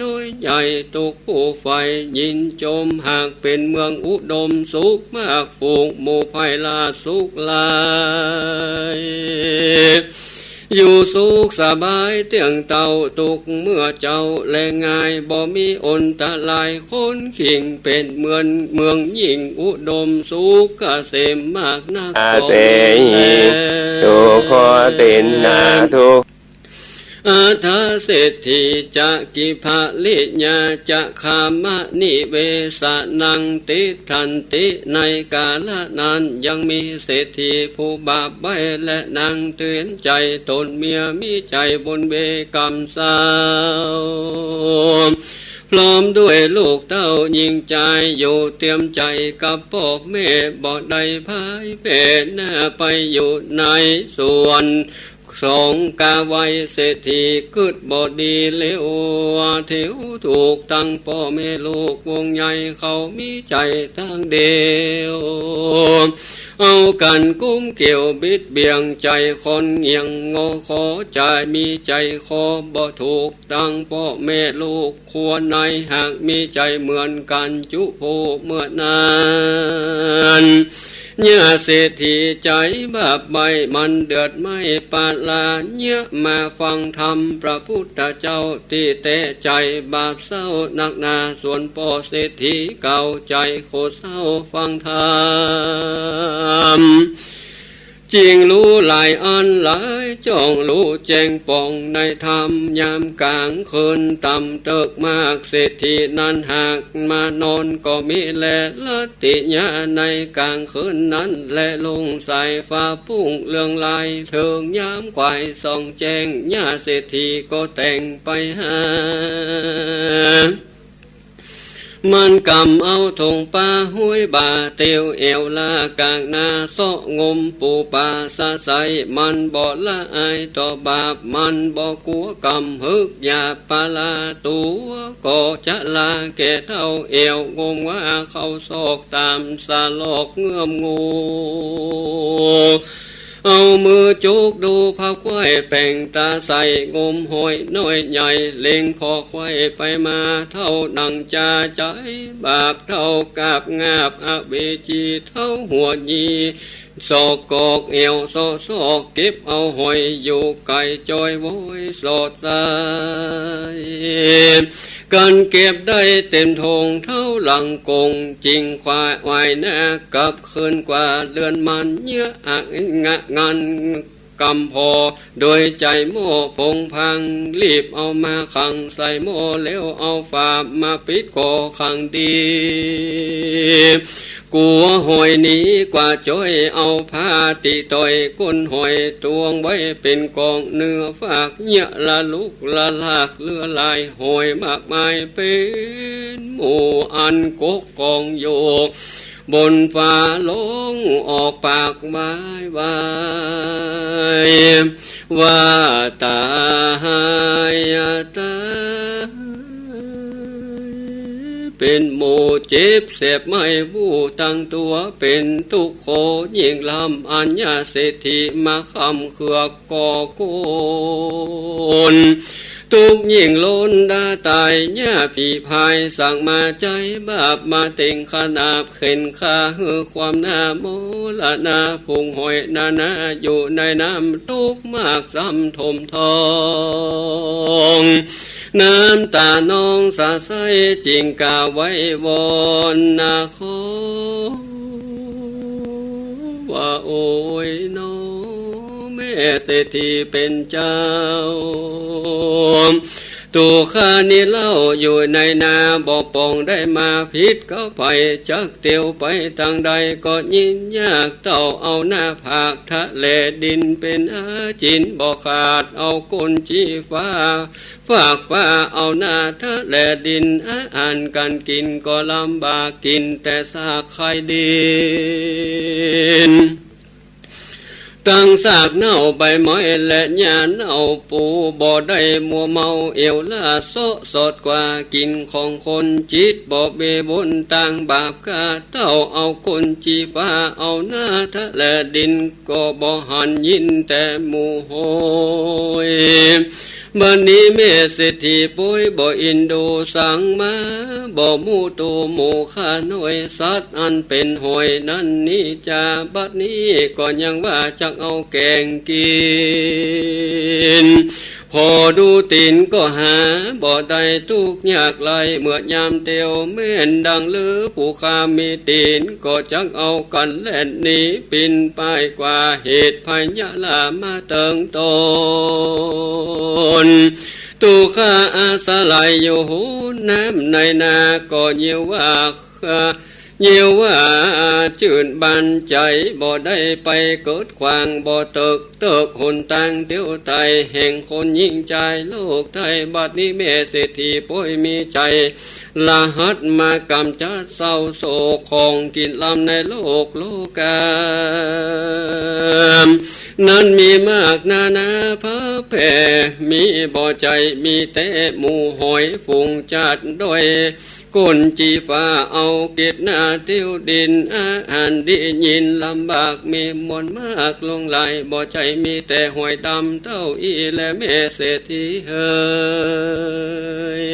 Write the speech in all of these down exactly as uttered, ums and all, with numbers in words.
น้อยใหญ่ ตุ๊กผู้ใฝ่ยินจม หากเป๋นเมืองอุดมสุขมาก ฝูงหมู่ไพร่ราชสุขหลาย อยู่สุขสบายเตี้ยงเต้า ตุ๊กเมื่อเจ๊าแลง่าย บ่มีอันตรายคนขิง เป๋นเมือง เมืองยิ่งอุดมสุขเกษมมากนัก อาเสหิ แล ทุกขตินนาทุก อัฏฐเศรษฐี จักขิปะริญญา จักขามะนิเวสะนัง ติฏฐันติ ในกาละนั้นยังมีเศรษฐีผู้บาปไว้ และนางเตียนใจ๋ต๋นเมีย มีใจ๋บุญเวกำเศร้า พร้อมด้วยลูกเต้าญิงจาย อยู่เตียมใจ๋กับป้อแม่ บ่ได้พ่ายแพ้หน้าไปอยู่ในสวน สองกาไว เศรษฐีกึ๊ดบ่ดีเลว เตียวถูกตังป้อแม่ลูกวงใหญ่ เขามีใจ๋ตางเดียว เอากั๋นกุ้มเกี่ยวบิดเบี่ยง ใจ๋คนเหี่ยงงอ ขอใจ๋มีใจ๋ขอ บ่ถูกตังป้อแม่ลูก ครัวในหากมีใจ๋เหมือนกั๋นจุผู้เมื่อนั้น เยียะเศรษฐีใจ๋บาปไว้ มันเดือดไหม้ปาลา เยียะมาฟังธรรมพระพุทธเจ้า ตี้แต๊ใจ๋บาปเศร้านักหนา ส่วนป้อเศรษฐีเก่า ใจ๋โขดเศร้าฟังธรรม จิ่งฮู้หลายอันหลายจ้อง ฮู้แจ้งป่องในธรรม ยามก๋างคืนต่ำเติกมาก เศรษฐีนั้นหากมานอนก็มีแล ลัตติยาในก๋างคืนนั้นแล ลุ่งสายฟ้าปุ้งเรืองราย เถิงยามควายส่องแจ้ง เยียะเศรษฐีก็แต่งไปหา มันก๋ำเอาถงป้าห้วยบ่า เตียวแอ่วลากลางนา เซาะงมปู๋ป๋าสะใส มันบ่ละอายต่อบาป มันบ่กั๋วก๋ำ ฮึกยาปาลา ตั๋วก็จะลาแก่เฒ่าแอ่ว งมว่าเข้าซอกต๋ามสะลอกเงื้อมงู เอามือจุกดูผ้าควายแป๋งต๋าใส งมหอยน้อยใหญ่ เล็งผ่อควายไปมา เฒ่าดั่งจ่าใจ๋บาป เฒ่ากาบงาบอเวจี เฒ่าหัวยี ซอกกอกแอ่วเซาะซอก เก็บเอาหอยอยู่ไก๋ จ้อยว้อยสอดใส กั๋นเก็บได้เต็มถง เฒ่าหลังกง จิ่งควายว่ายหน้ากลับคืนกว่าเฮือนมัน เยียะอะงะงันกำผ่อ โดยใจ๋หม้อผงพัง รีบเอามาขังใส่หม้อ แล้วเอาฝามาปิดก่อขังดี กั๋วหอยหนีกว่าจ้อย เอาผ้าตี้ต่อยก้นหอย ตวงไว้เป๋นก๋องเนื้อฟาก เยียะละลุกละลากเลือหลาย หอยมากมายเป๋นหมู่ อันกกก๋องอยู่บนฟ้า ฮ้องออกปากว้ายว้าย ว่าต๋ายต๋าย เป๋นหมู่เจ็บแสบไหม้ วู่ตังตั๋วเป๋นตุ๊กข์ โขยิ่งลำ อันเยียะเศรษฐีมาค้ำเคือกก่อกวน ตุ๊กข์ยิ่งล้นดาต๋าย เยียะผีพายสั่งมาใจ๋บาป มาเต็งขนาบเข็นฆ่า หื้อความหน้ามรณะ ฝูงหอยนานาอยู่ในน้ำ ตุ๊กข์มากซ้ำท่วมท้อง น้ำต๋านองสะใส จิ่งกล่าวไหว้วอนนาขอ ว่าโอยหนอ แม่เศรษฐีเป๋นเจ้า ตั๋วข้านี้เล่าอยู่ในนา บ่ป่องได้มาผิดกับใผ จักเตียวไปตางใดก็ยินยาก เต้าเอาหน้าผากทะแหลดินเป๋นอาจิณ บ่ขาดเอาก้นจี้ฟ้า ฟากฟ้าเอาหน้าทะแหลดิน อาหารก๋านกิ๋นก็ลำบาก กิ๋นแต่ซากไข่ดิน ตังซากเน่าใบไม้และหญ้าเน่าปู บ่ได้มัวเมาเอวล้า เซาะสอดกว่ากิ๋นของคน จิตบ่เบบ่นตางบาป ข้าเต้าเอาก้นจี้ฟ้า เอาหน้าทะแหลดิน ก็บ่หันยินแต่หมู่หอย บัดนี้แม่เศรษฐีโป๊ยบ่อินดูสังมา บ่ฮู้โตหมู่ข้าน้อย สัตว์อันเป๋นหอยนั้นนี้จา บัดนี้ก็ยังว่าจักเอาแก๋งกิ๋น ผ่อดูตี๋นก็หาบ่ได้ ตุ๊กข์ยากไร้เมื่อยามเตียว แม่นดังลือผู้ข้ามีตี๋น ก็จักเอากั๋นแล่นหนี ปิ่นป่ายกว่า เหตุภัยยะลามาเติงตน ตุ๊กข้าอาศัยอยู่หนน้ำในนา ก็เยียวว่า เยียวว่าจื้นบานใจ๋ บ่ได้ไปเกิดขวาง บ่เติกเติกหนตางเตียวไต แห่งคนยิ่งจายโลกไต บัดนี้แม่เศรษฐีโป๊ยมีใจ๋ ละหัดมากำจัดเศร้าโศก ของกิ๋นลำในโลกโลกา นั้นมีมากนานาพาแผ่ มีบ่ใจ๋มีแต่หมู่หอย ฝูงจัดด้อย ก้นจี๋ฟ้าเอากิ๋ดหน้าเตียวดิน อาหารดียินลำบากมีมวลมากหลวงหลาย บ่ใจ๋มีแต่หอยดำเต้าอี้แลแม่เศรษฐีเหย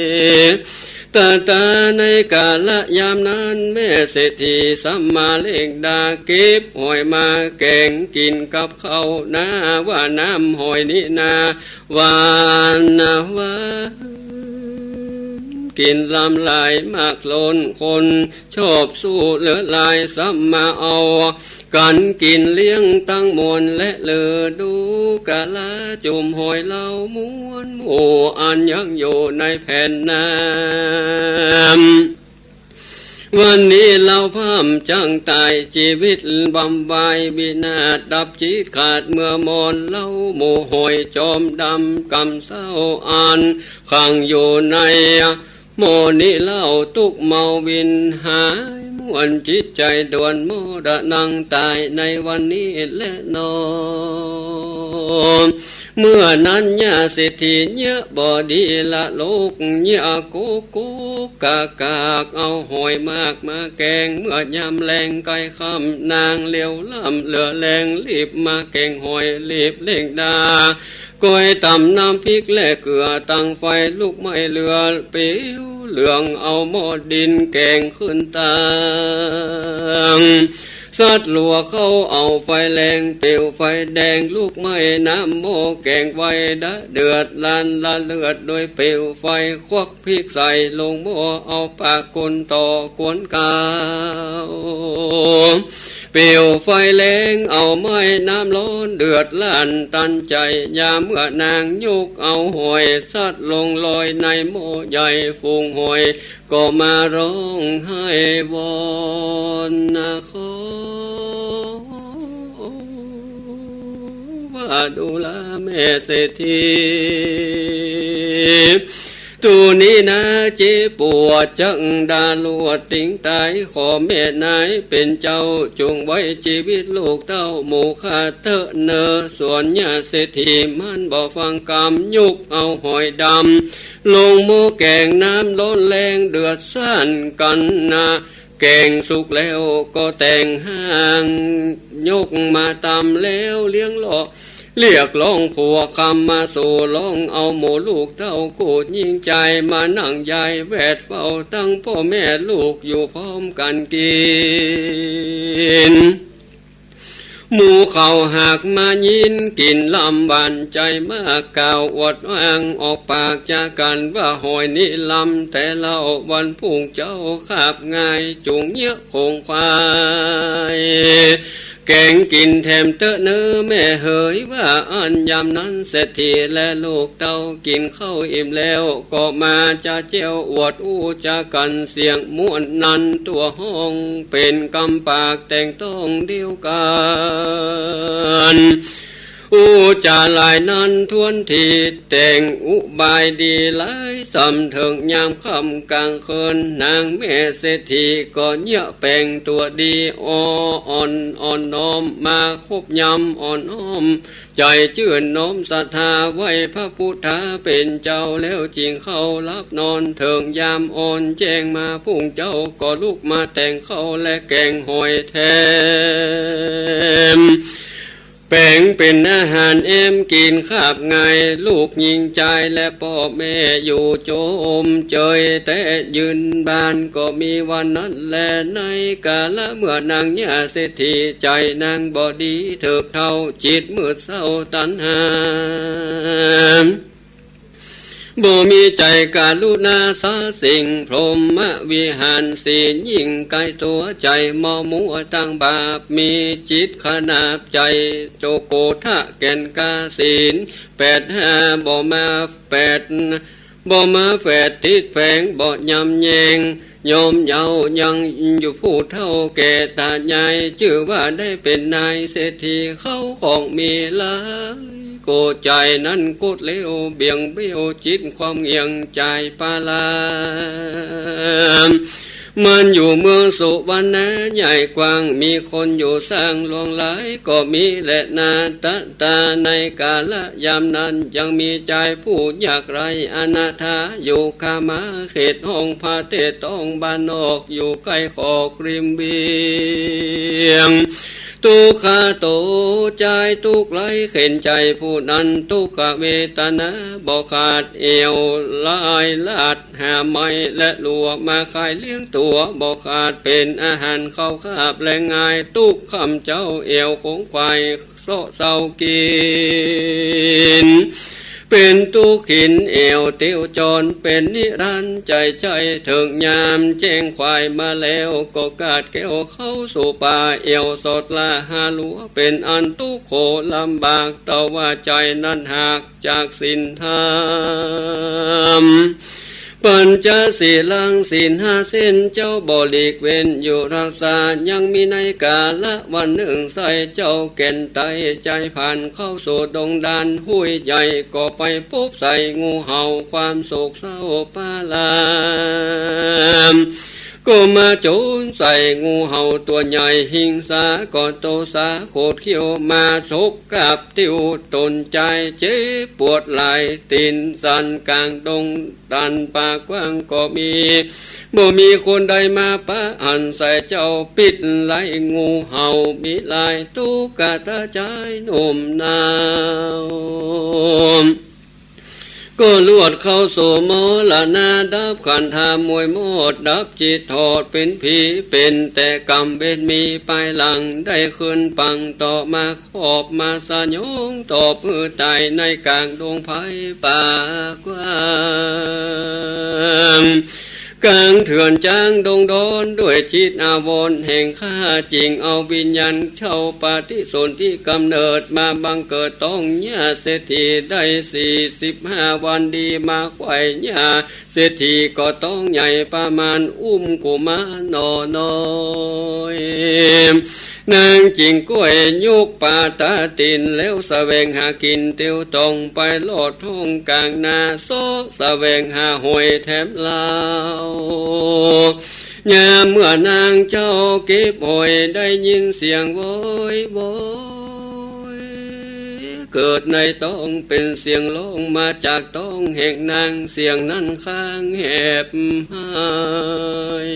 ตาตาในกาละยามนั้น แม่เศรษฐีสำมาเล่งดา เก็บหอยมาแก๋งกิ๋นกับข้าว นาว่าน้ำหอยนี้นา หวานนาหวาน กิ๋นลำหลายมากล้น คนชอบสู้เหลือหลาย สำมาเอากั๋นกิ๋นเลี้ยงตังมวล และเหลือดูกาละจุ่มหอยเหล้ามวลหมู่ อันยังอยู่ในแผ่นน้ำ วันนี้เหล้าพร่ำจั้งต๋าย จีวิตวำวายวินาศ ดับจิตขาดเมื่อมอน เหล้าหมู่หอยจอมดำ กำเศร้าอันขังอยู่ในหม้อนี้เหล้า ตุ๊กข์เมาวินหายม่วน จิตใจ๋ด่วนมอดะนังต๋ายในวันนี้แลนอ เมื่อนั้นแม่เศรษฐีเยียะบ่ดีละโลก เยียะกุกกุกกากกาก เอาหอยมากมาแก๋ง เมื่อยามแลงใก้ค่ำ นางเหลียวล่ำเหลือแฮง รีบมาแก๋งหอย รีบเล่งดา ก้อยต๋ำน้ำพริกและเกลือ ตั้งไฟลุกไหม้เหลือ เปลวเหลืองเอาหม้อดินแก๋งขึ้นตัง สัตว์หลัวเข้าเอาไฟแรง เปลวไฟแดงลุกไหม้น้ำหม้อแก๋งไว้ ดะเดือดร้านละเลือดโดยเปลวไฟ ควักพริกใส่ลงหม้อ เอาปากคนต่อกวนกาว เปลวไฟแรงเอาไหม้น้ำร้อน เดือดร้านตันใจ๋ ยามเมื่อนางยกเอาหอยสัตว์ลงลอยในหม้อใหญ่ ฝูงหอย ก็มาร้องไห้วอนนะ ขอว่าดูราแม่เศรษฐี ตุ๊นี้นาเจ็บปวดจักดาลวดติงต๋าย ขอแม่นายเป๋นเจ้าจงไว้จีวิตลูกเต้าหมู่ข้าเต๊อะเน่อ ส่วนแม่เศรษฐีมันบ่ฟังกำ ยกเอาหอยดำ ลงหม้อแก๋งน้ำร้อนแรงเดือดซ่านกั๋นนา แก๋งสุกแล้วก็แตงห้าง ยกมาต๋ำแล้วเลี้ยงเลาะ เรียกร้องผัวคำมาสู่ ร้องเอาหมู่ลูกเต้ากูดยิ่งใจ๋ มานั่งยายแวดเฝ้า ตังป้อแม่ลูกอยู่พร้อมกั๋นกิ๋น หมู่เขาหากมายินกิ๋นลำหวานใจ๋มาก กล่าวอวดอ้างออกปากจากั๋นว่า หอยนี้ลำแต๊เล่า วันพุงเจ้าคาบง่าย จุ่งเยียะโขงควาย แก๋งกิ๋นแถมเต๊อะเน่อแม่เหย ว่าอั้น ยามนั้นเศรษฐีและลูกเต้ากิ๋นข้าวอิ่มแล้ว ก็มาจาแจ้วอวดอู้จากั๋นเสียงม่วนนั้น ตั๋วฮ้องเป๋นกำปากแต่งต้องเดียวกั๋น อู้จ๋าหลายนั้นถ้วนที แต่งอุบายดีหลายส่ำ เถิงยามค่ำก๋างคืน นางแม่เศรษฐีก็เยียะแป๋งตั๋วดี อ่อนอ่อนน้อมมาคบยำอ่อนอ้อม ใจ๋จื้นน้อมศรัทธาไหว้พระพุทธาเป๋นเจ้า แล้วจึงเข้าหลับนอน เถิงยามอ่อนแจ้งมาพุงเจ้า ก็ลุกมาแต่งข้าวและแก๋งหอยแถม แป ป๋งเป๋นอาหารแอมกิ๋นคาบง่าย ลูกญิงจายและป้อแม่อยู่โจมเจย แต่ยืนบ้านก็มีวันนั้นแล ในกาละเมื่อนางเยียะเศรษฐี ใจ๋นางบ่ดีเถิกเฒ่า จิตมืดเศร้าตัณหา บ่มีใจ๋กรุณาสาสิ่ง พรหมวิหารศีลยิ่งไกลตั๋ว ใจ๋มัวมัวตังบาป มีจิตขนาบใจ๋ โจโกธะแก่นกล้า ศีลแปดห้าบ่มาแฝด บ่มาแฝดติดแฝง บ่ยำแยง ยอมเยาว์ยังอยู่ผู้เฒ่าแก่ตายาย จื้อว่าได้เป๋นนายเศรษฐี เข้าของมีหลาย ก็ใจ๋นั้นกดเลวเบี่ยงเบว จิตความเหี่ยงใจ๋ปาลาม มันอยู่เมืองสุวรรณะใหญ่กว้าง มีคนอยู่สร้างหลวงหลายก็มีแลนา ตะตาในกาละยามนั้น ยังมีจายผู้ยากไร้อนาถา อยู่คามะเขตห้องพระเทศต้องบ้านนอก อยู่ใก้ขอบริมเวียง ตุ๊กขะโต จายตุ๊กข์ไร้เข็ญใจ๋ผู้นั้น ตุ๊กขะเวทนาบ่ขาด แอ่วลายลาดหาไม้และลัว มาขายเลี้ยงตั๋วบ่ขาด เป๋นอาหารเข้าคาบแลงง่าย ตุ๊กค่ำเจ๊าแอ่วขงขวาย เซาะเซากิ๋น เป๋นตุ๊กข์เข็ญแอ่วเตียวจร เป๋นนิรันดร์ใจ๋ใจ๋ เถิงยามแจ้งขวายมาแล้ว ก็กาดแก้วเข้าสู่ป่า แอ่วสอดล่าหาลัว เป๋นอันตุ๊กข์โขลำบาก เต้าว่าใจ๋นั้นหากจากศีลธรรม ปัญจศีลัง ศีลห้าเส้นเจ้าบ่หลีกเว้น อยู่รักษา ยังมีในกาละวันนึ่ง ใส่เจ้าแก่นไตใจ๋ผ่านเข้าสู่ดงดานห้วยใหญ่ ก็ไปปบใส่งูเห่าความโศกเศร้าปาลาม ก็มาโจนใส่งูเห่าตั๋วใหญ่ หิงสาก็โตสาโขดเขี้ยว มาฉกกาบ ติ้วตนจายเจ็บปวดหลาย ตี๋นสั่นก๋างดงตันป่ากว้างก็มี บ่มีคนใดมาปะหัน ใส่เจ้าปิดไล่งูเห่ามีหลาย ตุ๊กขะตาจายหนุ่มนาว ก็ลวดเข้าสู่มรณะ ดับขันธามวยมอด ดับจิตถอดเป๋นผี เป๋นแต่กรรมเวรมีปายหลัง ได้คืนปังต่อมา ขอบมาสยองต่อปื้อต๋าย ในก๋างดงไพรป่ากว้าง ก๋างเถื่อนจ๊างดงดอน ด้วยจิตอาวรณ์แห่งข้า จิ่งเอาวิญญาณเจ้าปฏิสนธิกำเนิด มาบังเกิดต้องเยียะเศรษฐี ได้สี่สิบห้าวันดี มาไขว่เยียะเศรษฐีก็ต้องใหญ่ประมาณ อุ้มกุมารหน่อน้อย นางจิ่งก้วยยกปาตาตี๋น แล้วแสวงหากิ๋นเตียวต้อง ไปลอดห้องก๋างนา ซอกแสวงหาหอยแถมเหล้า ยามเมื่อนางเจ้าเก็บหอย ได้ยินเสียงโวยวอย เกิดในต้อง เป๋นเสียงฮ้องมาจากต้องแห่งนาง เสียงนั้นข้างแหบหาย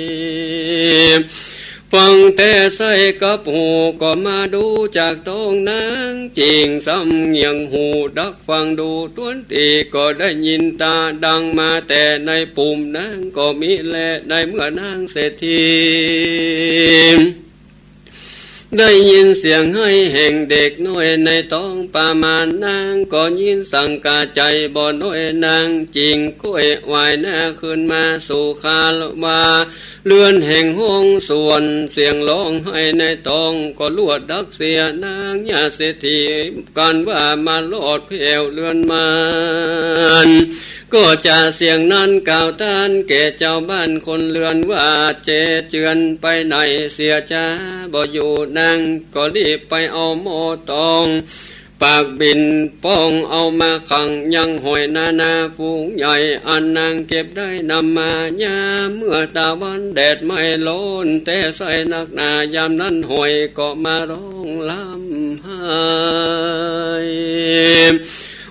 ฟังแต่ใส่กับหู ก็มาดูจากต้อง นางจิ่งสำเนียงหูดักฟังดู ตวนตี้ก็ได้ยินตาดังมาแต่ในปุ่ม นางก็มีแล ในเมื่อนางเศรษฐี ได้ยินเสียงไห้แห่งเด็กน้อยในต้องประมาณ นางก็ยินสังกาใจ๋บ่น้อย นางจิ่งก้วยวายหน้าขึ้นมาสู่คารวาเรือนแห่งห้องส่วน เสียงฮ้องไห้ในต้องก็ลวดดักเสีย นางเยียะเศรษฐี กันว่ามารอดแผวเรือนมาน ก็จะเสียงนั้นกล่าวต้านแก่เจ้าบ้านคนเรือนว่า เจเจือนไปไหนเสียจ๊าบ่อยู่ นางก็รีบไปเอาหม้อตอง ปากบิ่นป้องเอามาขัง ยังหอยนานาฝูงใหญ่ อันนางเก็บได้นำมา ยามเมื่อตะวันแดดไหม้ร้อน แต่ใส่นักหนา ยามนั้นหอยก็มาฮ้องร่ำไห้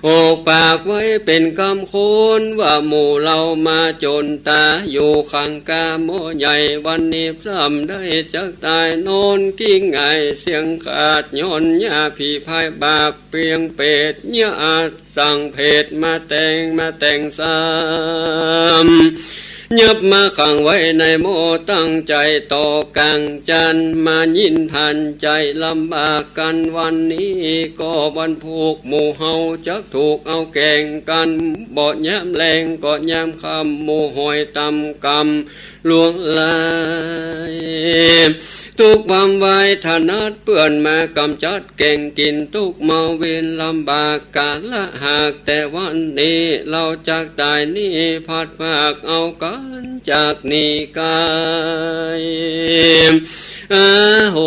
ออกปากไว้เป๋นกำคนว่า หมู่เฮามาจ๋นต๋ายอยู่ข้างก้าหม้อใหญ่ วันนี้พร่ำได้จักต๋าย นอนกิ้งหงายเสียงขาด ย้อนยาผีพายบาปเปียงเปรต เยียะอาจสั่งเผตมาแต่ง มาแต่งซ้ำ ยับมาขังไว้ในหม้อ ตั้งใจ๋ต่อกลางจันทร์ มายินผ่านใจ๋ลำบากกั๋น วันนี้ก็วันพูก หมู่เฮาจักถูกเอาแก๋งกั๋น บ่ยามแลงก็ยามค่ำ หมู่หอยต๋ำกำลวงลาย ตุ๊กข์ความวายถนัดเปื้อน มากำจัดแก๋งกิ๋น ตุ๊กข์เมาเวรลำบาก กาละหากแต่วันนี้ เฮาจักต๋ายนี้ พลัดพรากเอากั๋นจากนี้ไก๋ อาโห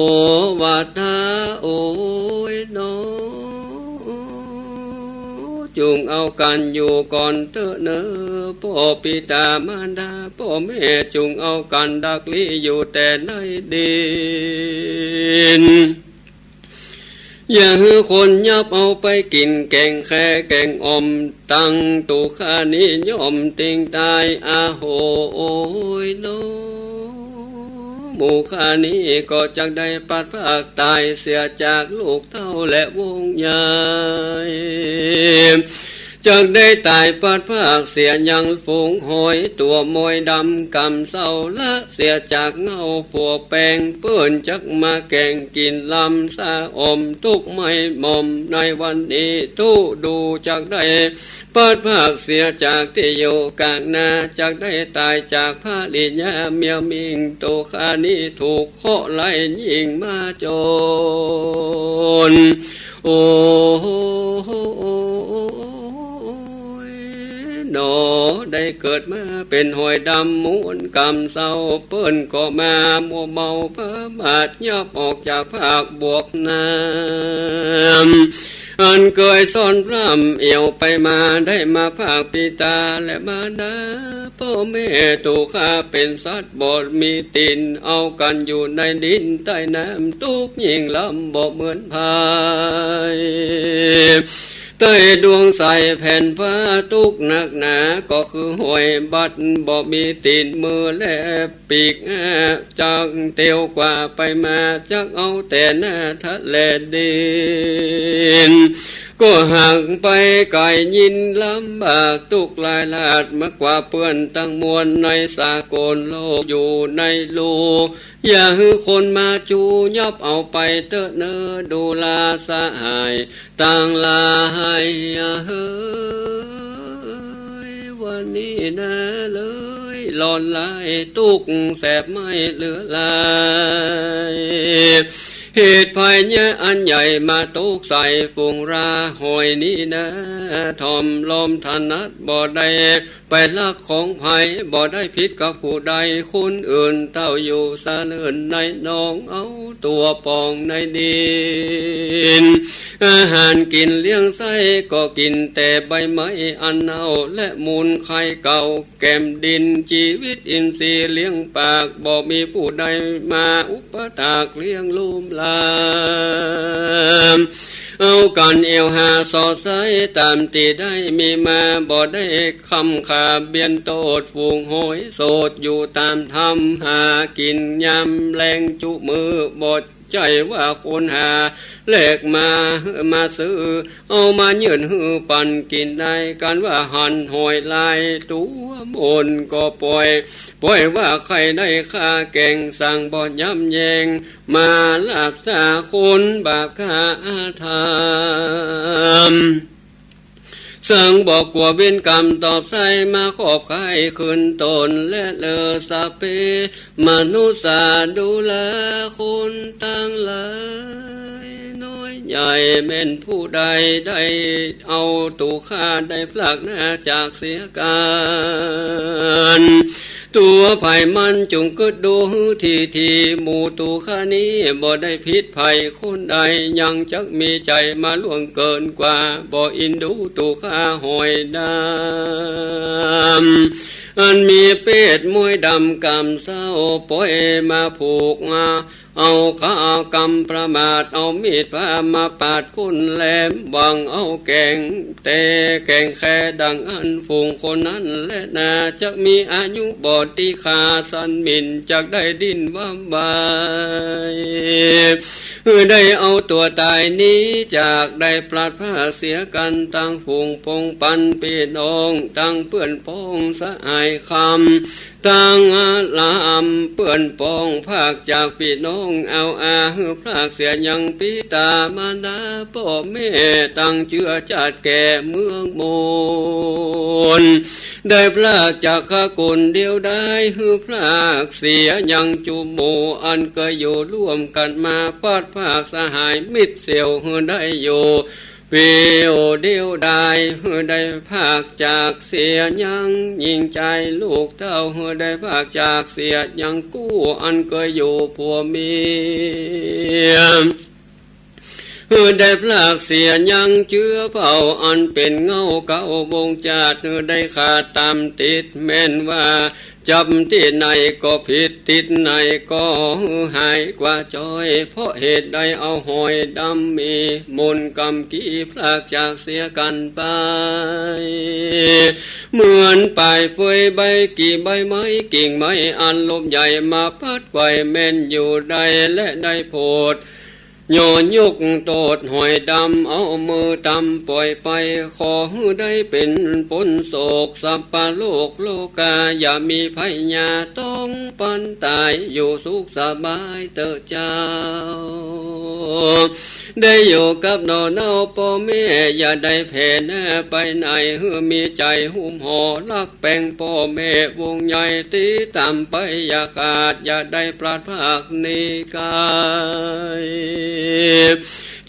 วาทา โอยหนอ จุ่งเอากั๋นอยู่ก่อนเต๊อะเน่อ ป้อปิต๋ามารดาป้อแม่ จุ่งเอากั๋นดักลี้อยู่แต่ในดิน อย่าหื้อคนยับเอาไปกิ๋น แก๋งแค่แก๋งอ่อม ตังตุ๊ข้านี้ย่อมติงต๋าย อาโห โอยหนอ หมู่ข้านี้ก็จักได้พลัดพรากต๋ายเสียจากลูกเต้าและวงใหญ่ จักได้ต๋ายพลัดพรากเสียยังฝูงหอย ตั๋วมอยดำกำเซ้า ละเสียจากเงาผัวแป๋ง เปิ้นจักมาแก๋งกิ๋นลำซาอ่อม ตุ๊กข์ไม่หม่อมในวันนี้ ทุดูจักได้ พลัดพรากเสียจากตี้อยู่กลางนา จักได้ต๋ายจากภริยาเมียมิ่ง ตุ๊ข้านี้ถูกเคราะห์ร้ายยิ่งมาจ๋น โอยหนอ ได้เกิดมาเป๋นหอยดำม้วนกำเซ้า เปิ้นก็มามัวเมาประมาท ยับออกจากภาคบวกน้ำ อันเกยซ่อนพร่ำเอี่ยวไปมา ได้มาพรากปิต๋าและมารดาป้อแม่ ตุ๊ข้าเป๋นสัตว์บ่มีตี๋น เอากั๋นอยู่ในดินใต้น้ำ ตุ๊กข์ยิ่งลำบ่เหมือนใผ ใต้ดวงใสแผ่นฟ้าตุ๊กข์นักหนา ก็คือหอยบัดบ่มีตี๋น มือและปีกอ้า จักเตียวกว่าไปมา จักเอาแต่หน้าทะแลดิน ก็หากไปไก๋ยิ่งลำบาก ตุ๊กข์ร้ายราดมากกว่าเปื้อนตังมวล ในสากลโลกอยู่ในรู อย่าหื้อคนมาจู ยับเอาไปเต๊อะเน่อ ดูราสหายตังหลายเอย วันนี้นาเอย ร้อนร้ายตุ๊กข์แสบไหม้เหลือหลาย เหตุภัยเยียะอันใหญ่มาตกใส่ฝูงราหอยนี้นา ถ่อมลอมถนัดบ่ได้ ไปลักของใผ บ่ได้ผิดกับผู้ใด คนอื่นเต้าอยู่สะเนินในหนอง เอาตั๋วป่องในดิน อาหารกิ๋นเลี้ยงไส้ก็กิ๋นแต่ใบไม้อันเน่า และมูลไข่เก่าแก้มดิน จีวิตอินทรีย์เลี้ยงปาก บ่มีผู้ใดมาอุปถากเลี้ยงลุ่มลาม เอากั๋นเอี่ยวหาสอดใสต๋ามตี้ได้มีมา บ่ได้ค้ำค่าเบียดโต้ษ ฝูงหอยโสดอยู่ต๋ามถ้ำ หากิ๋นยามแลงจุมือ บ่ใจ้ว่าคนหาแลกมา มาซื้อ เอามายื่นหื้อปั๋นกิ๋นได้ กันว่าหันหอยลายตั๋วมนก็ป่อย ป่อยว่าใค่ได้ค่าแก๋ง สั่งบ่ย้ำแย้ง มาลาบสาคนบาปฆ่าธรรม สั่งบ่กั๋วเวรกรรมตอบใส่ มาขอบใค่คืนต๋น และเลอสะเป มนุษย์สาดูราคนตังหลาย น้อยใหญ่แม่นผู้ใด ได้เอาตั๋วข้าได้พลักหน้าจากเสียกั๋น ตั๋วใผมันจุ่งกึ๊ดดูหื้อทีที หมู่ตั๋วข้านี้บ่ได้ผิดใผคนใด ยังจักมีใจ๋มาล่วงเกินกว่า บ่อินดูตั๋วข้าหอยดำ อันมีเปตมอยดำกำเซ้า ป่อยมาผูกมา เอาข้าเอากำประมาท เอามีดพระมาปาดก้นแหลม หวังเอาแก๋งแต๊แก๋งแค่ดังอั้น ฝูงคนนั้นแลนา จักมีอายุบ่ตี้ค่า สั้นหมิ่น จักได้ดิ้นว้ำไว หื้อได้เอาตั๋วต๋ายหนีจาก ได้พลัดพรากเสียกั๋น ตังฝูงปงปันปี้น้อง ตังเปื้อนป้องสหายคำ ตังลามเปื้อนป้อง พรากจากปี้น้อง เอาอาหื้อพรากเสียยังปิต๋ามารดาป้อแม่ ตังเจื้อจาติแก่เมืองมน ได้พรากจากคกุลเดียวดาย หื้อพรากเสียยังจุมหมู่ อันเกยอยู่ร่วมกั๋นมา พลัดพรากสหายมิตรเสี่ยว หื้อได้อยู่เปียวเดียวดาย หื้อได้พรากจากเสียยังหญิงจายลูกเต้า หื้อได้พรากจากเสียยังกู้ อันเกยอยู่ผัวเมีย หื้อได้พรากเสียยังเจื้อเผ่า อันเป๋นเง้าเก๊าวงศ์จาติ หื้อได้ขาดต๋ามติด แม่นว่าจับตี้ไหนก็ผิด ติดไหนก็หื้อหายกว่าจ้อย เพราะเหตุใดเอาหอยดำมีมนต์กำกี้ พรากจากเสียกั๋นไป เหมือนปลายเฟยใบกี่ใบไม้ กิ่งไม้อันลมใหญ่มาพัดไกว แม่นอยู่ได้และได้โผด ย่อยกโต้ษหอยดำ เอามือตำป่อยไป ขอหื้อได้เป๋นป๊นโศก สัพพะโลกโลกา อย่ามีภัยยาต้องปันต๋าย อยู่สุขสบายเต๊อะเจ้า ได้อยู่กับหน่อเน่าป้อแม่ อย่าได้แผ่แน่ไปไหน หื้อมีใจ๋หุ้มห่อฮักแปงป้อแม่วงใหญ่ ตี้ต๋ามไปอย่าขาด อย่าได้พลัดพรากหนีไก๋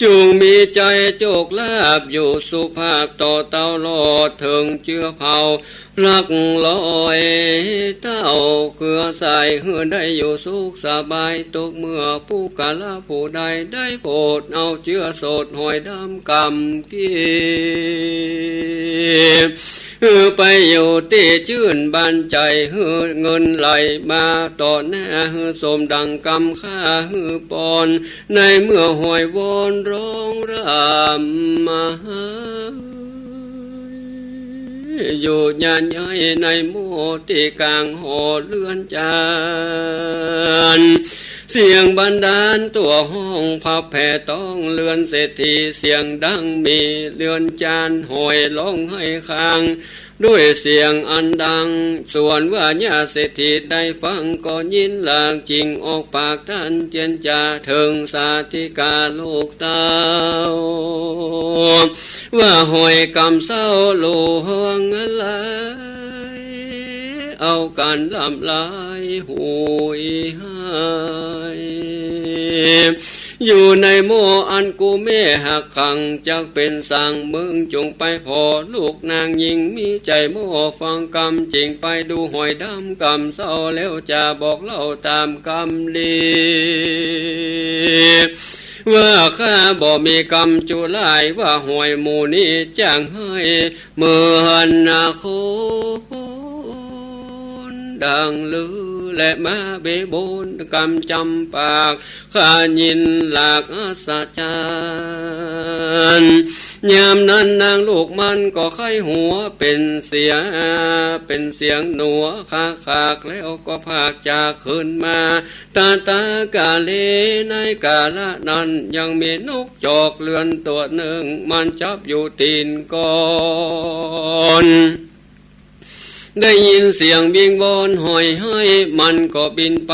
จุ่งมีใจ๋โจคลาภอยู่สุภาพต่อเต้าลอดเถิงเจื้อเผ่า รักลอยเต้าเครือสาย หื้อได้อยู่สุขสบาย ตกเมื่อปุคคละผู้ใด ได้โผดเอาเจื้อโสดหอยดำกำกี้ หื้อไปอยู่ตี้จื้นบานใจ๋ หื้อเงินไหลมาต่อหน้า หื้อสมดังกำค่าหื้อปอน ในเมื่อหอยวนร้องร่ำมา อยู่ยานย้ายในหมู่ตี้ก๋างหอเฮือนจาน เสียงบันดาลตั๋วฮ้องพับแผ่ต้องเฮือนเศรษฐี เสียงดังมีเฮือนจานหอยฮ้องไห้ค้าง ด้วยเสียงอันดัง ส่วนว่าญาติเศรษฐีได้ฟังก็ยินหลาก จึงออกปากต้านเจียรจาเถิงสาธิกาลูกเต้า ว่าหอยกำเศร้าหลวงหลาย เอากั๋นลำลายหุยหาย อยู่ในหมู่อันกู้แม่หักขัง จักเป๋นสางเมือง จุ่งไปผ่อลูกนางญิง มีใจ๋หมู่ฟังกำ จึงไปดูหอยดำกำเศร้า แล้วจะบอกเล่าต๋ามกำดี ว่าข้าบ่มีกำจุร้าย ว่าหอยหมู่นี้จ้างไห้ เหมือนนาคน ดังลือและมาเบะบนกำจำปาก ข้ายินหลากอัศจรรย์ ยามนั้นนางลูกมันก็ไข้หัวเป๋นเสีย เป๋นเสียงหนัวคาขาก แล้วก็พรากจากคืนมา ตะตะกาเล ในกาละนั้นยังมีนกจอกเฮือนตั๋วนึ่ง มันจับอยู่ตี๋นก่อน ได้ยินเสียงวิงวอนหอยไห้ มันก็บินไป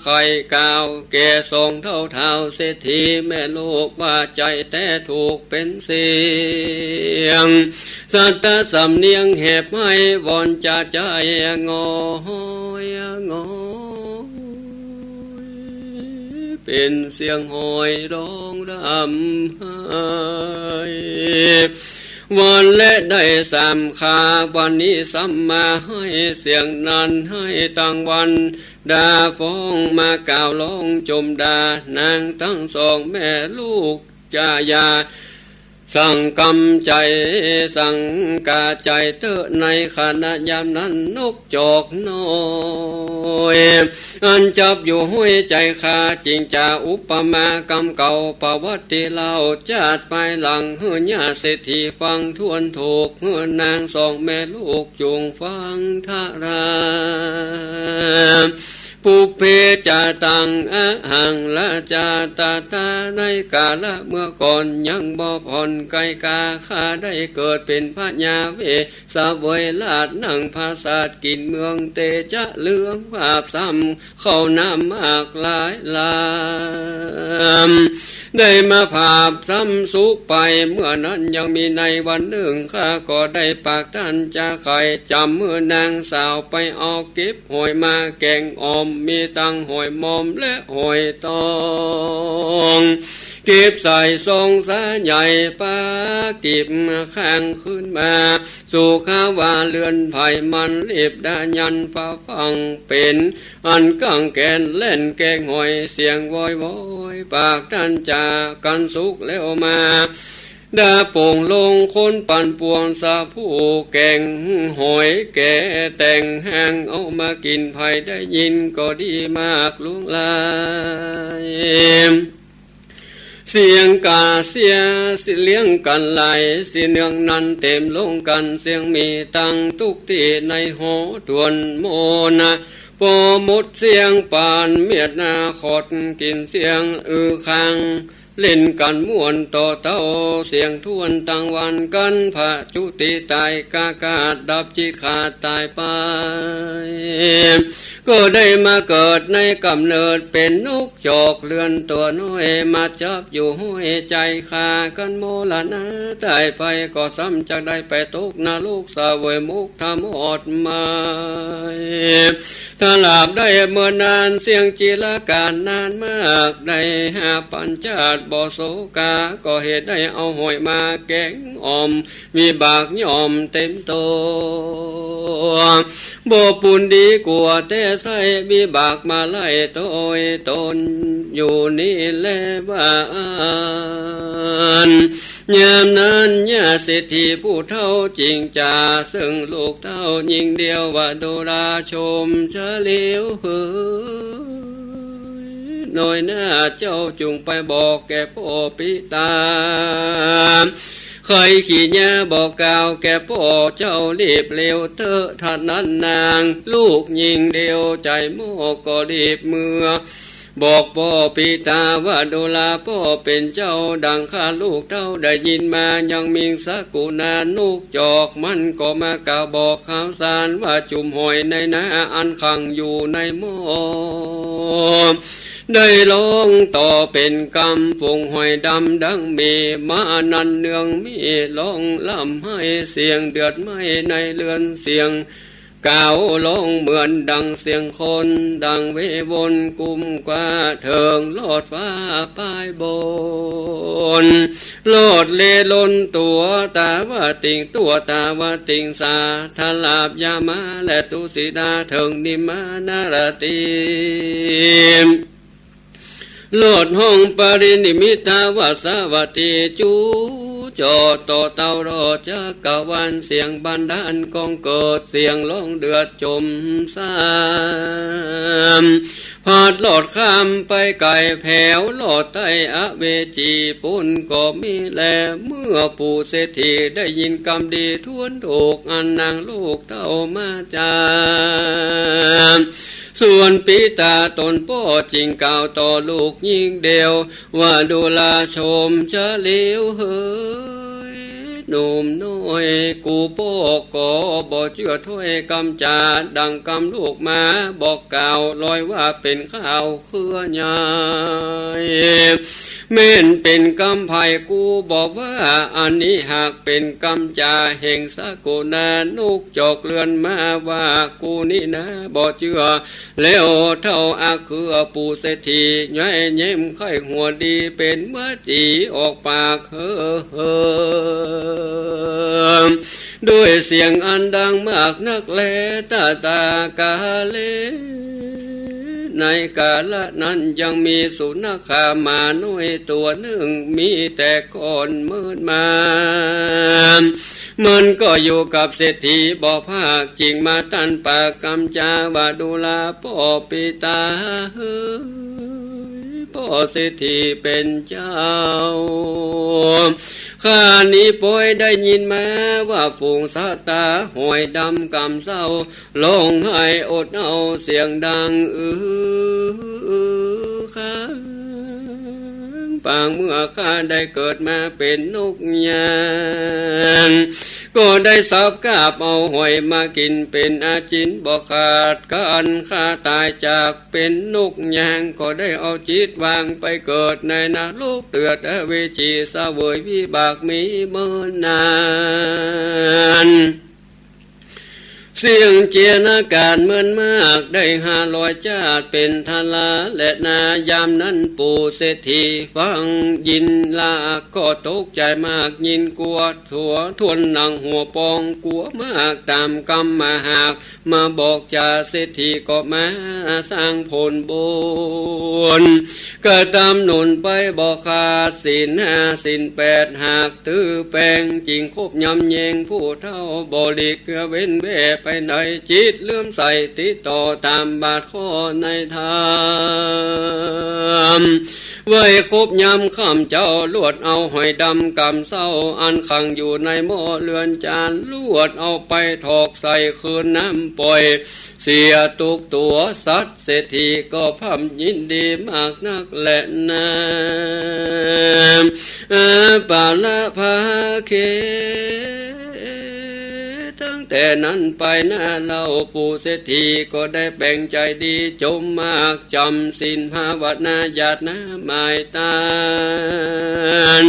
ไขกล่าวแก่สองเฒ่าท้าวเศรษฐีแม่ลูก ว่าใจ๋แต๊ถูกเป๋นเสียง สัตตะสำเนียงแหบไห้ วอนจะใจ๋งอยงอย เป๋นเสียงหอยฮ้องร่ำไห้ วอนและได้สามครา วันนี้ซ้ำมาไห้เสียงนั้น ไห้ตังวัน ด่าฟ้องมากล่าวฮ้องจมด่า นางตังสองแม่ลูกจะอย่า สั่งกำใจ๋ สั่งกาใจ๋เต๊อะ ในขณะยามนั้นนกจอกน้อย อันจับอยู่ห้วยใจ๋ข้า จึงจะอุปมากำเก่าประวัติเล่า จาติปายหลังหื้อญาติเศรษฐีฟังถ้วนถูก หื้อนางสองแม่ลูกจุ่งฟังทรา ปุพเพจะตัง อหัง ราชา ตถา ในกาละเมื่อก่อนยังบ่ผ่อนไกลกา ข้าได้เกิดเป๋นพญาเวสสะเวยราชย์ นั่งผาสาทกิ๋นเมือง เตจะเหลืองวาบซ้ำเข้าน้ำมากหลายลำ ได้มาผาบซ้ำสุขไป เมื่อนั้นยังมีในวันนึ่ง ข้าก็ได้ปากต้านจาใค่ จ๋ำหื้อนางสาวไปเอาเก็บหอยมาแก๋งอ่อม มีตังหอยมอมและหอยตอง เก็บใส่ซองสาใหญ่ปากิบข้างคืนมา สุขาวาเรือนไผ่มันรีบดายันฟ้าฟัง เป๋นอันกังแกนแล่นแก๋งหอย เสียงวอยวอยปากต้านจากั๋นสุขแล้วมา ดาโป่งลงคนปั่นป่วนสาผู้แก๋งหอย แก่แต่งห้างเอามากิ๋น ใผได้ยินก็ดีมากหลวงหลาย เสียงก๋าเสียเลี้ยงกั๋นไหล สิเนืองนั้นเต๋มลงกั๋น เสียงมีตังตุ๊กตี้ในหอถ้วนหมดนะ ปอหมดเสียงปานเมียดนาขอดกิ๋น เสียงอื้อคังเล่นกั๋นม่วนต่อเต้า เสียงถ้วนตังวรรณกั๋น ผะจุติต๋ายกากาศ ดับจิตขาดต๋ายไป ก็ได้มาเกิดในก๋ำเนิดเป๋นนกจอกเรือนตั๋วน้อย มาจับอยู่ห้วยใจ๋ข้า กั๋นมรณะต๋ายไป ก็ซ้ำจักได้ไปตกนรกเสวยหมกถ้ามอดไหม้ ถ้าหลาบได้เมื่อนานเสี้ยงจิรกาลนานมาก ได้ห้าปันจาติบ่โศกา ก็เหตุได้เอาหอยมาแก๋งอ่อม วิบากย่อมเต๋มตั๋ว บ่ปูนดีกั๋วแต๊ไส้ วิบากมาไล่โตยต๋นอยู่นี้แลว่าอั้น ยามนั้นญาติเศรษฐีผู้เฒ่าจึงจ๋า เซิ่งลูกเต้าญิงเดียวว่า ดูราชมเฉลียวเหย น้อยหน้าเจ้าจุ่งไปบอกแก่ป้อปิต๋า ใค่ขี้เยียะบอกกล่าวแก่ป้อเจ้ารีบเร็วเต๊อะ ถ้านั้นนางลูกญิงเดียวใจ๋หม้อก็รีบเมือ บอกป้อปิต๋าว่า ดูราป้อเป๋นเจ้า ดังข้าลูกเต้าได้ยินมา ยังมิงสกุณานกจอก มันก็มากล่าวบอกข่าวสารว่า จุ่มหอยในนาอันขังอยู่ในหม้อ ได้ฮ้องต่อเป๋นกำ ฝูงหอยดำดังมี มานั้นเนืองมีฮ้องร่ำไห้ เสียงเดือดไหม้ในเฮือน เสียง กล่าวฮ้องเหมือนดังเสียงคน ดังเววนกุ้มกว้า เถิงลอดฟ้าปายบน ลอดเลลนตั๋วตาวติง ตั๋วตาวติงสา ทลาบยามาและตุสิดา เถิงนิมมานารตี ลอดห้องปรินิมมิตาวัสสวัตถี จู๋จ่อต่อเต้ารอดจักรวาล เสียงบันดาลก้องเกิด เสียงฮ้องเดือดจมซ้ำ พัดลอดข้ามไปไก๋แผว ลอดใต้อเวจีปู้นก็มีแล เมื่อปู่เศรษฐีได้ยินกำดีถ้วนถูก อันนางลูกเต้ามาจา ส่วนปิต๋าต๋นป้อจึงกล่าวต่อลูกญิงเดียวว่า ดูราชมเฉลียวเหย หนุ่มน้อย กูป้อก็บ่เจื้อถ้อยกำจ๋า ดังกำลูกมาบอกกล่าว ลอยว่าเป๋นข่าวเครือใหญ่ แม่นเป๋นกำใผกูบ่ว่า อันนี้หากเป๋นกำจ๋าแห่งสกุณานกจอกเฮือนมาว่า กูนี้นาบ่เจื้อ แล้วเต้าอักเคือปู่เศรษฐี ย้อยเย้มไข้หัวดี เป๋นวจีออกปากเฮอเฮอ ด้วยเสียงอันดังมากนักแล ตะตากาเล ในกาละนั้นยังมีสุนัขหมาน้อยตั๋วนึ่ง มีแต่ก้อนเมินมา มันก็อยู่กับเศรษฐีบ่ภาค จึงมาตั้นปากกำจ๋าว่า ดูราป้อปิตาเอ๋ย ป้อเศรษฐีเป๋นเจ้า ข้านี้ปอยได้ยินมาว่า ฝูงสัตว์ต๋าหอยดำก่ำเซ้า ฮ้องไห้อดเอาเสียงดังอื้อ ข้างปาง เมื่อข้าได้เกิดมาเป๋นนกยาง ก็ได้สับกาบเอาหอยมากิ๋นเป๋นอาจิณบ่ขาด ครั้นข้าต๋ายจากเป๋นนกยาง ก็ได้เอาจิตวางไปเกิดในนรกเตวะเวจี เสวยวิบากมีเมินนาน เสี้ยงเจียรกาลเมินมาก ได้ห้าร้อยจาติเป๋นทาราแลนา ยามนั้นปู่เศรษฐีฟังยินแล้วก็ตกใจ๋มาก ยิ่งกั๋ว ตั๋วถ้วนหนังหัวปอง กั๋วมากต๋ามกำมาหาก มาบอกจ๋าเศรษฐีก็มาสร้างผลบุญ กระตำหนุนไปบ่ขาด ศีลห้าศีลแปดหาก ตื้อแปงจึงคบยำเยง ผู้เฒ่าบ่หลีกเกื้อเว้นแว่ไปไหน จิตเลื่อมใสติดต่อต๋ามบาทข้อในธรรม ไหว้ครบยำค่ำเจ๊า ลวดเอาหอยดำก่ำเซ้า อันขังอยู่ในหม้อเรือนจาน ลวดเอาไปถอกใส่คืนน้ำป่อย เสียทุกตั๋ว สัตว์เศรษฐีก็พร่ำยินดีมากนักแลนา อาปาละภาเค ตั้งแต่นั้นไปนาเล่า ปู่เศรษฐีก็ได้แป๋งใจ๋ดี จมมากจ๋ำศีลภาวนา หยาดน้ำหมายตาน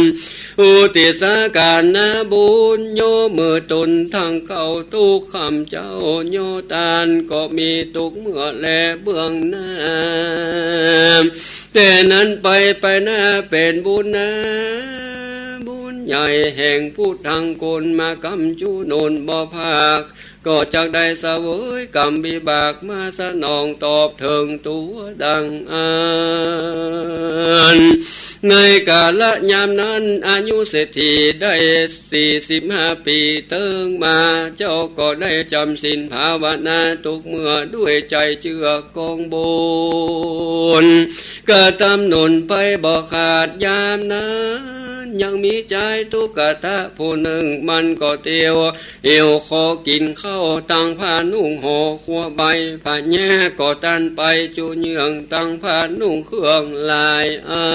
อุทิศการนาบุญ โยมือตนทั้งเก้า ทุกค่ำเจ๊า โยตานก็มีทุกเมื่อแลเบื้องหน้า แต่นั้นไปไปนาเป๋นบุญนา บุญใหญ่แห่งผู้ทั้งคน มาก่ำจู้หนุนบ่ภาค ก็จักได้เสวยกรรมวิบาก มาสนองตอบเถิงตั๋วดังอั้น ในกาละยามนั้น อายุเศรษฐีได้สี่สิบห้าปี๋ เติงมาเจ๊าก็ได้จ๋ำศีลภาวนา ทุกเมื่อด้วยใจ๋เจื้อกองบุญ กระตำหนุนไปบ่ขาด ยามนั้นยังมีจายตุ๊กตะผู้นึ่ง มันก็เตียว หิวขอกิ๋นข้าว ตังผ้านุ่งห่อครัวใบ ผะแย้ก็ตั้นไปจู้เยื่อง ตังผ้านุ่งเครื่องหลายอั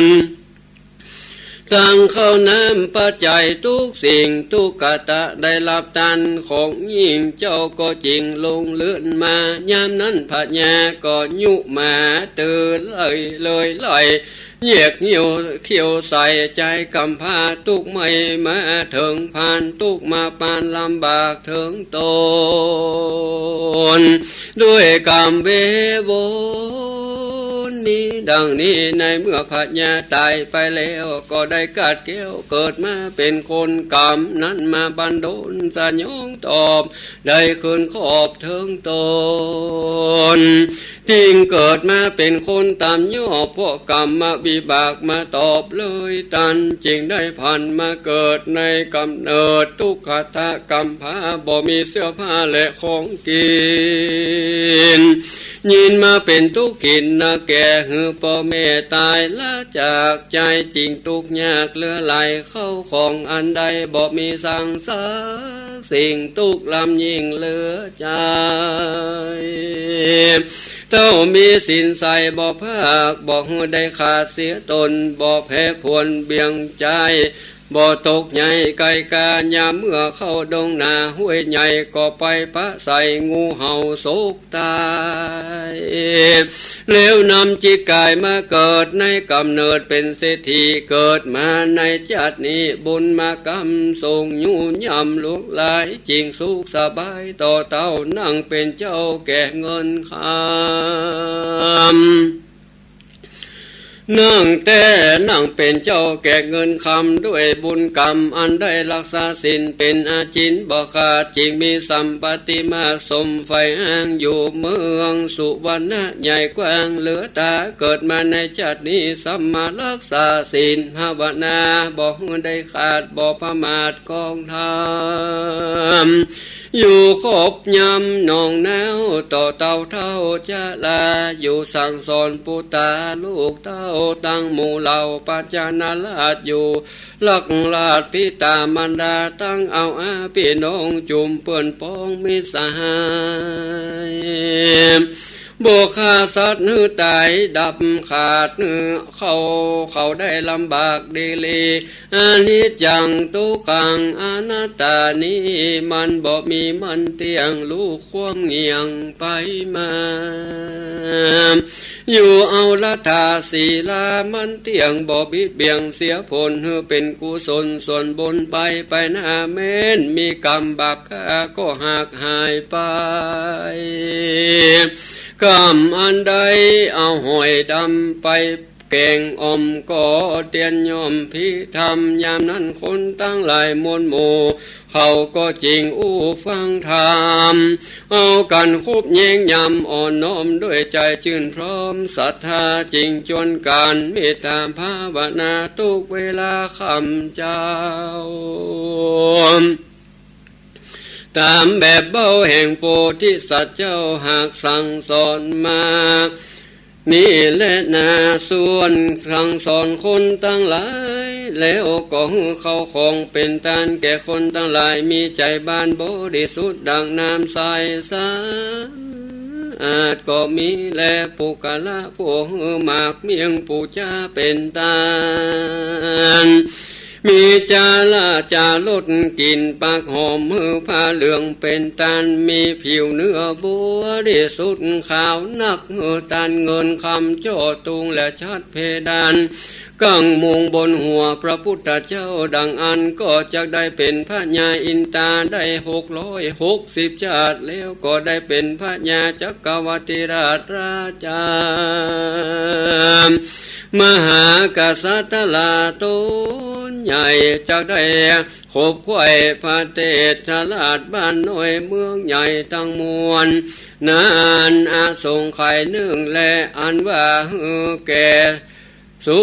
น ตังข้าวน้ำปัจจัยทุกสิ่ง ตุ๊กตะได้ฮับตานของยิ่ง เจ้าก็จึงลงเฮือนมา ยามนั้นผะแย้ก็ยุมา เตียวเลยเลยไล่ แยกหิ้วเขี้ยวใส่ ใจ๋กำพร้าตุ๊กข์ใหม่มาเถิง ผ่านตุ๊กข์มาปานลำบากเถิงต๋น ด้วยกรรมเวรวนนี้ดังนี้ ในเมื่อผะแย้ต๋ายไปแล้ว ก็ได้กาดแก้วเกิดมาเป๋นคน กรรมนั้นมาบันดลสยองตอบ ได้คืนครอบเถิงต๋น จึงเกิดมาเป๋นคนต๋ามยอบ เพราะกรรมวิบากมาตอบเลยตัน จึงได้ผันมาเกิดในก๋ำเนิดตุ๊กตะกำพร้า บ่มีเสื้อผ้าและของกิ๋น ยิ่งมาเป๋นตุ๊กข์เข็ญนักแก่ หื้อป้อแม่ต๋ายละจาก ใจ๊จึงตุ๊กข์ยากเหลือหลาย ข้าวของอันใดบ่มีสังสักสิ่ง ตุ๊กข์ลำยิ่งเหลือใจ๋ เต้ามีศีลใสบ่พราก บ่หื้อได้ขาดเสียตน บ่แผดผวนเบี่ยงใจ๋ บ่ตกใยใก้กล้า ยามเมื่อเข้าดงนาห้วยใหญ่ ก็ไปปะใส่งูเห่าสกต๋าย แล้วนำจิตก๋ายมาเกิดในก๋ำเนิดเป๋นเศรษฐี เกิดมาในจาตินี้บุญมากำส่งยุย่ำหลวงหลาย จึงสุขสบายต่อเต้า นั่งเป๋นเจ้าแก่เงินคำ นั่งแต๊นั่งเป๋นเจ้าแก่เงินคำ ด้วยบุญกรรมอันได้รักษาศีลเป๋นอาจิณบ่ขาด จึงมีสัมปัตติมากสมใฝ่หาอยู่เมืองสุวรรณะใหญ่กว้างเหลือต๋า เกิดมาในจาตินี้ซ้ำมารักษาศีลภาวนา บ่หื้อได้ขาดบ่ประมาทของธรรม อยู่คบยำหนองน้าวต่อเต้าเฒ่าจารา อยู่สั่งสอนปุตตาลูกเต้า ตังหมู่เหล่าปัจจานาราชอยู่ รักราชบิดามารดา ตังเอาอาปี้น้องจุมเปื้อนป๊องมิตรสหาย บ่ฆ่าสัตว์หื้อต๋ายดับขาดหื้อเขา เขาได้ลำบากดีหลี อนิจจัง ตุ๊กขัง อนัตตา นี้มันบ่มีมันเตี้ยง ลูกความเหงี่ยงไปมา อยู่เอารัตถาศีลามันเตี้ยง บ่บิดเบี่ยงเสียผล หื้อเป๋นกุศลส่วนบุญไป ไปหน้าแม้นมีกรรมบาปฆ่าก็หากหายไป กรรมอันใดเอาหอยดำไป แกงอ่อมก็เตียนย่อมพิธรรม ยามนั้นคนตังหลายมวลหมู่ เขาก็จึงอู้ฟังธรรม เอากั๋นคบแย้งยำอ่อนน้อม ด้วยใจ๋จื้นพร้อมศรัทธา จึงจวนกั๋นเมตตาภาวนา ตุ๊กเวลาค่ำเจ๊า ต๋ามแบบเบ้าแห่งโพธิสัตว์เจ้าหากสั่งสอนมา นี้แลนา ส่วนสั่งสอนคนตังหลาย แล้วก็หื้อเข้าของเป๋นตานแก่คนตังหลาย มีใจ๋บานบริสุทธิ์ดั่งน้ำใสสะอาดก็มีแล ปุคคละผู้หื้อหมากเมี่ยงปู๋จาเป๋นตาน มีจาระจารสกลิ่นปากหอม หื้อผ้าเหลืองเป๋นตาน มีผิวเนื้อบริสุทธิ์ขาวนัก หื้อตานเงินคำจ่อตุงและฉัตรเพดาน กั้งมุงบนหัวพระพุทธเจ้าดั่งอั้น ก็จักได้เป๋นพญาอินทราได้หกร้อยหกสิบชาติ แล้วก็ได้เป๋นพญาจักรวรรดิราชราชา มหากษัตริย์ราชต๋นใหญ่ จักได้ขบไขว่พระเทชราชบ้านน้อยเมืองใหญ่ตังมวล นานอสงไขยนึ่งแล อันว่าหื้อแก่ สู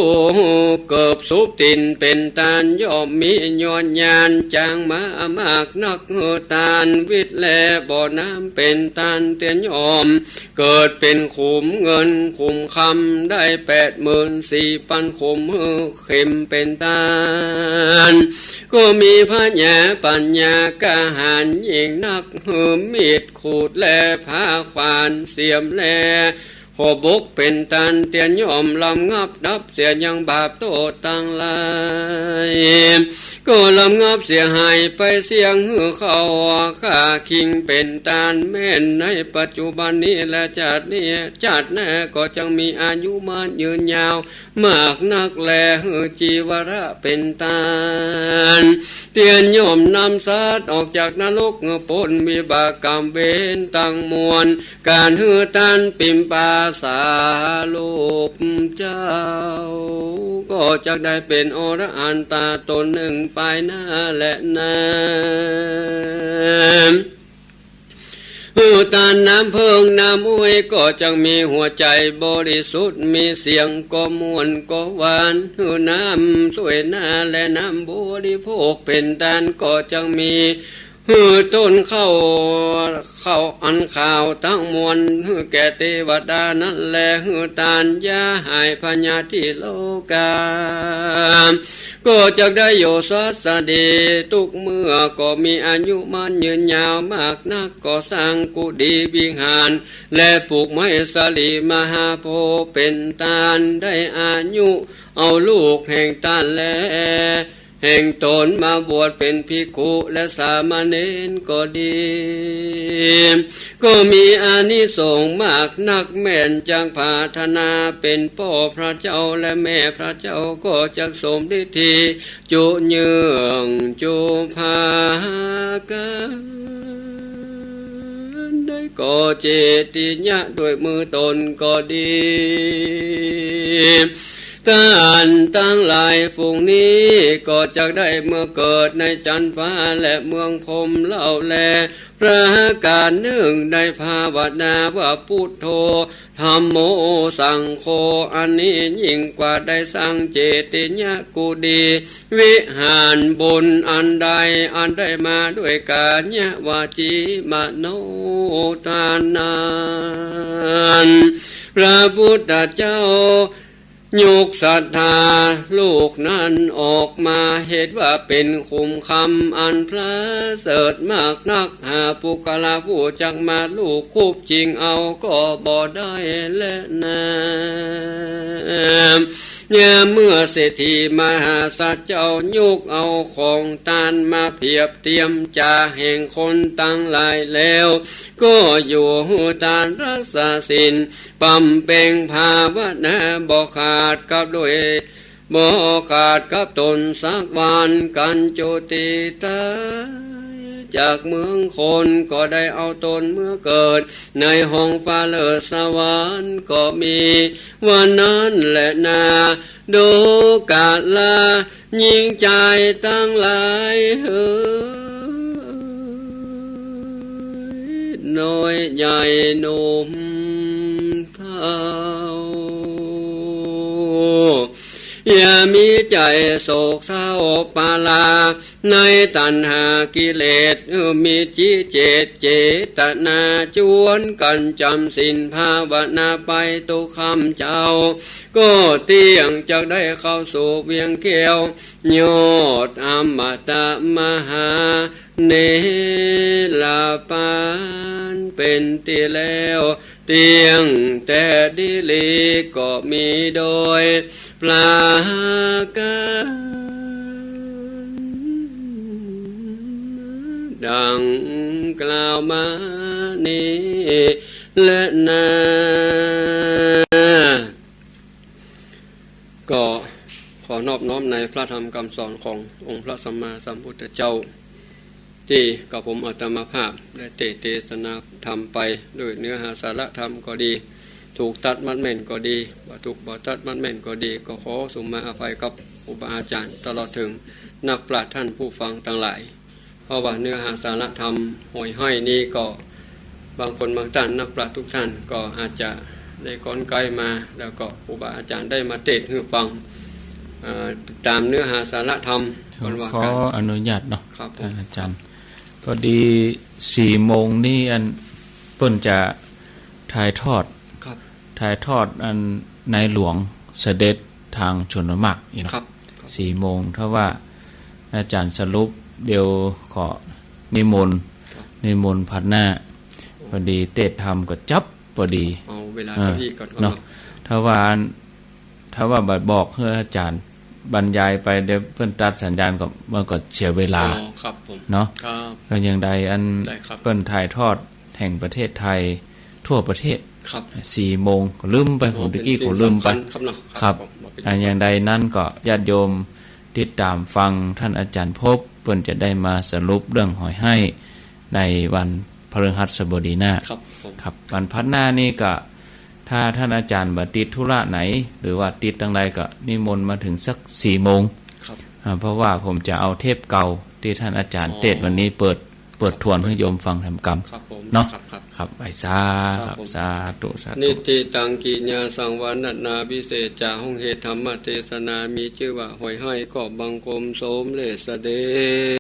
เกิบสุบติ่นเป๋นตาน ย่อมมียอดญาณจางมามากนัก หื้อตานวิทย์แลบ่อน้ำเป๋นตาน เตียนย่อมเกิดเป๋นขุมเงินขุมคำ ได้แปดหมื่นสี่ปันขุม หื้อเข็มเป๋นตาน ก็มีพญาปัญญากล้าหาญยิ่งนัก หื้อมีดขูดและผ้าขวานเสียมแล หอกบกเป๋นตาน เตียนย่อมลำงับดับเสียยังบาปโต้ษตังหลาย ก็ลำงับเสียหายไปเสี้ยง หื้อเข้าฆ่าคิงเป๋นตาน แม้นในปัจจุบันนี้และจาตินี้ จาติหน้าก็จักมีอายุมั่นยืนยาว มากนักแล หื้อจีวระเป๋นตาน เตียนย่อมนำสัตว์ออกจากนรก หื้อป๊นวิบากกรรมเวรตังมวล ก๋านหื้อตานปิมปาสาลูกเจ้า ก็จักได้เป๋นอรหันตาต๋นนึ่งไปหน้าแลนา หื้อตานน้ำเพิ่งน้ำอ้วย ก็จักมีหัวใจ๋บริสุทธิ์ มีเสียงก็ม่วนก็หวาน หื้อน้ำสวยหน้าและน้ำบริโภคเป๋นตาน ก็จักมี หื้อต้นข้าว ข้าวอันขาวตังมวล หื้อแก่เตวดานั้นแล หื้อตานยาหายพยาธิโรคา ก็จักได้อยู่สวัสดีตุ๊กเมื่อ ก็มีอายุมั่นยืนยาวมากนัก ก็สร้างกุฏีวิหาร และปลูกไม้สาลีมหาโพธิ์เป๋นตาน ได้อายุเอาลูกแห่งตานแล แห่งต๋นมาบวชเป๋นภิกขุและสามเณรก็ดี ก็มีอานิสงส์มากนัก แม้นจักผาถนาเป๋นป้อพระเจ้าและแม่พระเจ้า ก็จักสมฤทธีจุเยื่องจุภากั๋น ได้ก่อเจติยะด้วยมือต๋นก็ดี ต้านตังหลายฝูงนี้ ก็จักได้เมืองเกิดในจั๊นฟ้าและเมืองพรหมเล่าแล ประก๋านนึ่งได้ภาวนาว่า พุทโธ ธัมโม สังโฆ อันนี้ยิ่งกว่าได้สร้างเจติยกุฏี วิหารบุญอันใด อันได้มาด้วยก๋ายวาจีมโน ต้านนั้น พระพุทธเจ้า ยกศรัทธาลูกนั้นออกมา เหตุว่าเป๋นขุมคำอันประเสริฐมากนัก หาปุคคละผู้จักมาลูบคูบจิ่งเอาก็บ่ได้แลนา ยามเมื่อเศรษฐีมหาสัตว์เจ้ายกเอาของตานมาเผียบเตียมจ่าแห่งคนตังหลายแล้ว ก็อยู่หื้อตานรักษาศีล บำเพ็งภาวนาบ่ขาดกับโดย บ่ขาดกับต๋นสักวัน กั๋นจุติต๋ายจากเมืองคน ก็ได้เอาต๋นเมือเกิด ในห้องฟ้าเลิศสวรรค์ก็มี วันนั้นแลนา ดูกราหญิงจายตังหลายเอ๋ย น้อยใหญ่หนุ่มเฒ่า อย่ามีใจ๋โศกเศร้าปรา ในตัณหากิเลส เออ มีจิตเจต เจตนาจวนกั๋นจ๋ำศีลภาวนาไปตุ๊กค่ำเจ๊า ก็เตี้ยงจักได้เข้าสู่เวียงแก้ว ยอดอมตะมหา เนรปานเป๋นตี้แล้ว เตี้ยงแต๊ดีหลีก็มีโดยประก๋าน ดังกล่าวมานี้แลนา ก็ขอนอบน้อมในพระธรรมกำสอนขององค์พระสัมมาสัมพุทธเจ้า ตี้กระผมอาตมาภาพได้เตสน์เตสนาธรรมไป โดยเนื้อหาสาระธรรมก็ดี ถูกตั๊ดมัดแม่นก็ดี บ่ถูกบ่ตั๊ดมัดแม่นก็ดี ก็ขอสุมาอภัยกับครูบาอาจ๋ารย์ ตลอดเถิงนักปราชญ์ต้านผู้ฟังตังหลาย เพราะว่าเนื้อหาสาระธรรมหอยห้อยนี้ก็ บางคนบางต้าน นักปราชญ์ทุกต้านก็อาจจะได้ก๊อนใก๊มา แล้วก็ครูบาอาจ๋ารย์ได้มาเตสน์หื้อฟัง เอ่อ ต๋ามเนื้อหาสาระธรรม ขอ ก่อนว่ากั๋น ขออนุญาตเนาะ ครับผม อาจ๋ารย์ พอดีสี่โมงนี้อันเปิ้นจะถ่ายทอด ครับ ถ่ายทอดอันในหลวงเสด็จตางชนละมากนี่เนาะ ครับ ครับ สี่โมง ถ้าว่าอาจ๋ารย์สรุปเดี๋ยวขอนิมนต์ ครับ นิมนต์พาดหน้า พอดีเตสน์ธรรมก็จับพอดี เอาเวลา เออ เจ้าอี้ก่อน เนาะ เนาะ ถ้าว่าอัน ถ้าว่าบ่บอกหื้ออาจ๋ารย์บรรยายไป เดี๋ยวเปิ้นตั๊ดสัญญาณก็ มันก็เสียเวลา อ๋อ ครับผม เนาะ ครับ ก็อย่างใดอัน ได้ครับ เปิ้นถ่ายทอดแห่งประเทศไทยทั่วประเทศ ครับ สี่โมง ก็ลืมไป โอ้ ผมตะกี้ เป๋นสิ่ง ก็ลืมไป สำคัญครับเนาะ ครับ ครับผม บ่เป๋น อันอย่างใดนั้นก็ญาติโยมติดต๋ามฟังต้านอาจ๋ารย์ภพ เปิ้นจะได้มาสรุปเรื่องหอยห้อยในวันพฤหัสบดีหน้า ครับผม ครับ วันพาดหน้านี่ก็ ถ้าต้านอาจ๋ารย์บ่ติดธุระไหน หรือว่าติดตังใดก็นิมนต์มาเถิงสักสี่โมง ครับ อ่า เพราะว่าผมจะเอาเทปเก่าตี้ต้านอาจ๋ารย์ อ๋อ เตสน์วันนี้เปิด เปิดทวนหื้อโยมฟังแถมกำ ครับผม เนาะ ครับ ครับ ครับ ไหว้สา ครับ ครับผม สาธุ สาธุ Niṭṭhitaṃ kiññāsaṃ va naṇḍavisesaṃ hokkhedhammadesanā มีจื้อว่าหอยห้อย ก็บังคมสมเร็จเสด็จ